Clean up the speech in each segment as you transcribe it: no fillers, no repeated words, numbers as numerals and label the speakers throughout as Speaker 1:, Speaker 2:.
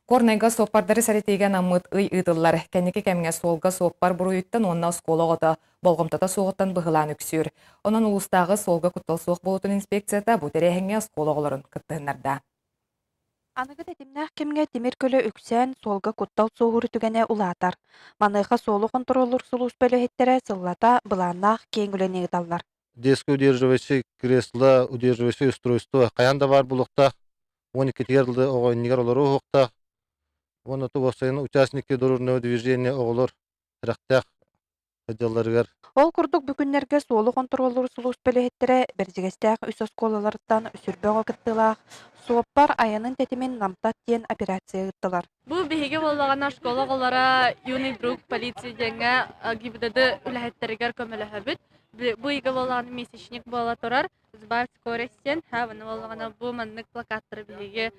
Speaker 1: Горнайга суоппардары сэрэтиигэ анаммыт ый ыытыллар. Кэнники кэмҥэ суолга суоппар буруйуттан уонна оскуола оҕото болҕомтото суоҕуттан быһылаан үксүүр. Онон улуустааҕы суолга куттал суох буолуутун инспекцията бу тэрээһиҥҥэ оскуола оҕолорун кыттыһыннарда.
Speaker 2: Аныгы тэтимнээх кэмҥэ тимир көлө үксээн, суолга куттал суоһуур түгэнэ улаатар. Маныаха суолу хонтуруоллуур сулууспа үлэһиттэрэ сыллата былааннаах киэҥ үлэни ыыталлар.
Speaker 3: Детское удерживающее кресло, удерживающее устройство хайаан да баар буолуохтаах. 12-тигэр дылы оҕо иннигэр олоруо уһуктаах. Уонна уопсайынан участники дорожного движения оҕолор сэрэхтээх сылдьалларыгар.
Speaker 2: Ол курдук бу күннэргэ суолу хонтуруоллуур сулууспа үлэһиттэрэ Бэрдьигэстээх үс оскуолаларыттан сүрбэ оҕо кыттыылаах «Суоппар айанын тэтимин намтат» диэн операция ыыттылар.
Speaker 4: Бу биһиги буоллаҕына школа оҕолоро «Юный друг полиции» диэҥҥэ ГИБДД үлэһиттэригэр көмөлөһөбүт. Бу ыйга буоллаҕына месячник буола турар. Сбавь скорость диэн. Һа, буоллаҕына бу маннык плакаттары биһиги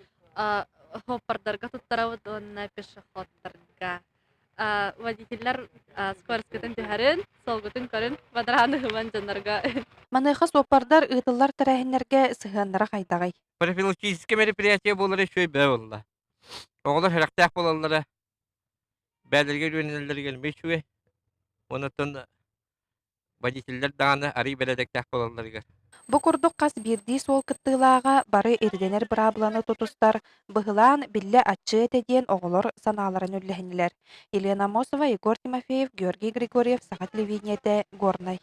Speaker 4: суоппардарга туттарабыт уонна пешеходтарга. Водителлэр скоростькытын түһэрин, суолгутун көрүн, бадарааны ылан дьоннорго.
Speaker 2: Маныаха суоппардар ыытыллар тэрээһиннэргэ сыһыаннара хайдаҕый?
Speaker 5: Профилактическое мероприятие буолара үчүгэй бөҕө буолла. Оҕолор сэрэхтээх буолаллара, бээлэригэр үөрэнэллэригэр эмиэ үчүгэй. Онтон водителлэр даҕаны арыый бэрээдэктээх буолалларыгар.
Speaker 2: Бу курдук хас биирдии суол кыттыылааҕа бары ирдэнэр быраабыланы тутустар, быһылаан биллэ аччыа этэ диэн оҕолор санааларын үллэһиннилэр. Елена Аммосова, Егор Тимофеев, Георгий Григорьев, Саха телевидениетэ, Горнай.